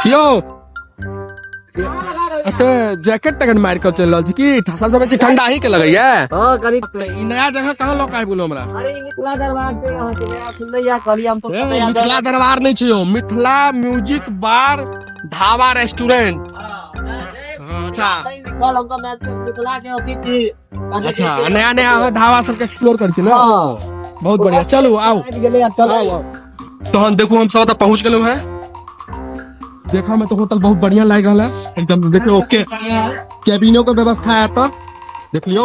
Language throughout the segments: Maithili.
यौ, एते जैकेट तकेट मारि कऽ चलि रहल छी की? सबसँ बेसी ठंडा अहीं के लगैया? हाँ, कनी। तऽ ई नया जगह कहाँ लऽ कऽ आबि गेलहुँ हमरा? अरे, ई मिथिला दरबार छै अहाँके, नया खुललै या, कहलियै हम तो। ए, मिथिला दरबार नहि छै यौ, मिथिला म्यूजिक बार ढाबा रेस्टोरेंट। अच्छा। लिखल, हम तो मिथिला के अथी छी। अच्छा, नया नया अहाँ ढाबा सबके एक्सप्लोर करै छी ने? हाँ। बहुत बढ़िया, चलू आउ। आबि गेलै आ चलू। आउ, आउ। तहन देखू, हम सब तऽ पहुँच गेलहुँ हैं। देखा में तो होटल बहुत बढ़िया लागि रहल है एकदम। देखियो, ओके कैबिनो के व्यवस्था है। तऽ देख लियौ,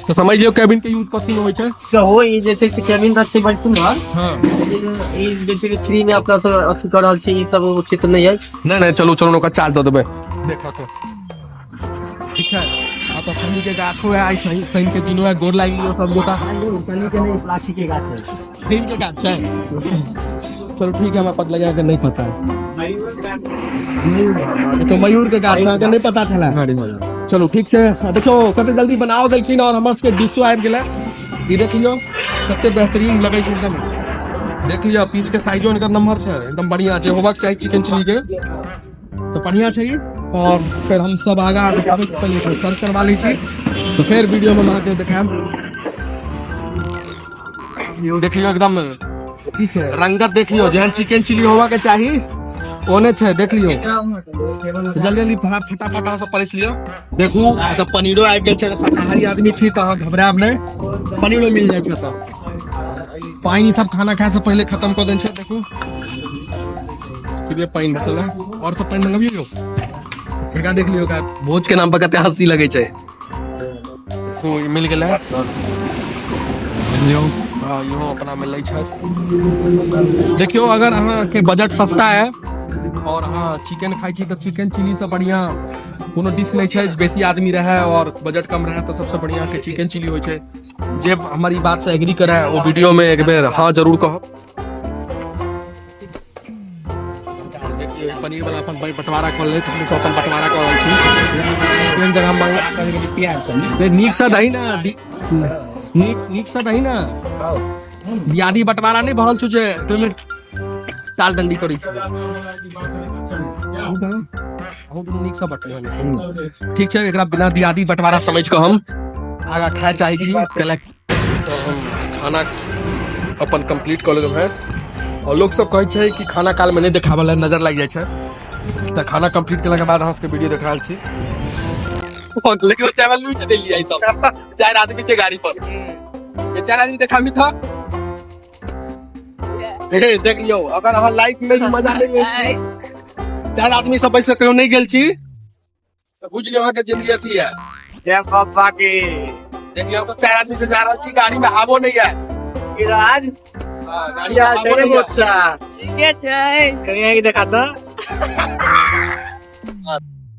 तऽ समझ लियौ कैबिन के यूज कथी में होइ छै। सेहो ई जे छै से कैबिन तऽ छै बड़ सुन्दर। लेकिन ई जे छै फ्री में अपना सब अथी कऽ रहल छी, ई सब उचित नहि अछि। नहि नहि, चलू चलू, ओकर चार्ज दऽ देबै देखऽ के। ठीक छै। आ तऽ शनि के गाछो है, आइ शनि शनि के दिनो है। गोर लागि लियौ सब गोटा। शनि के नहि, प्लास्टिक के गाछ है। शनि के गाछ छै। चलू ठीक है, हमरा पता लगा के नहीं पता है। ई तो मयूर के गाछ अहाँके नहि पता छलै। चलू ठीक छै। आ देखियौ, कते जल्दी बनाओ देलखिन और हमर सबके डिशो आबि गेलै। ई देख लियौ, कते बेहतरीन लगै छै एकदम। देख लियौ, पीस के साइजो एकर नम्बर छै, एकदम बढ़िया जे होबाक चाही चिकन चिली के। तऽ बढ़िया छै ई। और फेर हम सब आगा देखाबै के पहिले एकरा सर्व करवा लै छी, तऽ फेर वीडियो में हम अहाँके देखायब। देख लियौ, एकदम रंगत देख लियौ, जेहन चिकन चिली होबा के चाही ओने छै। देख लियौ, जल्दी जल्दी फटाफट अहाँ सब परसि लियौ। देखू तऽ पनीरो आबि गेल छै। शाकाहारी आदमी छी तऽ अहाँ घबरायब नहि, पनीरो मिल जाइ छै। तऽ पानि ई सब खाना खाय से पहिले खत्म कऽ देने छै। देखू, कि पानि भेटल है और सब पानि मंगबियौ यौ। एकरा देख लियौ, एकरा भोज के नाम पर कते हंसी लगै छै। देखू, ई मिल गेलै लियौ। हाँ, इहो अपना मिलै छै। देखियौ, अगर अहाँके बजट सस्ता है और अहाँ चिकन खाइ छी, तऽ चिकन चिली से बढ़िया कोनो डिश नहि छै। बेसी आदमी रहै और बजट कम रहै, तऽ सबसे बढ़िया के चिकन चिली होइ छै। जे हमर ई बात से एग्री करे, ओ वीडियो में एक बेर हाँ जरूर कहब। देखियौ, पनीर वाला अपन बंटवारा कऽ लेत, हमहूँ सब अपन बंटवारा कऽ रहल छी। एक जगह मंग नीक से दही ना, नीक नीक से दही ना। दियादी बंटवारा नहि भरल छौ जे तुमे टाल डंडी करै छी। अहूँ दुनू नीक से बटलियै। ठीक छै, एकरा बिना दियादी बंटवारा समझ कऽ हम आगाँ खाय चाहै छी। कैला तऽ हम खाना अपन कम्प्लीट कऽ लेलहुँ हेँ और लोक सब कहै छै कि खाना कालमे नहि देखाबऽ लए, नजर लागि जाइ छै। तऽ खाना कम्प्लीट केलाके बाद अहाँ सबके वीडियो देख रहल छी। लेकिन ओ चावल लूट नहीं लिया। सब चार आदमी छै गाड़ी पर, ये चार आदमी देखा था। हे, देख लियौ, अगर अहाँ लाइफ में ई मजा नहि लै छी, चार आदमी सब बैस कऽ कहियो नहि गेल छी, तऽ बुझ लियौ अहाँके जिंदगी अथी है। जय बाबा के। देख लियौ, हम चार आदमी से जा रहल छी, गाड़ी में हवो नहीं है। राज। हाँ, गाड़ी क्या में छै हवो रे नहीं है। बच्चा? ठीके छै। कनि आके देखा तऽ।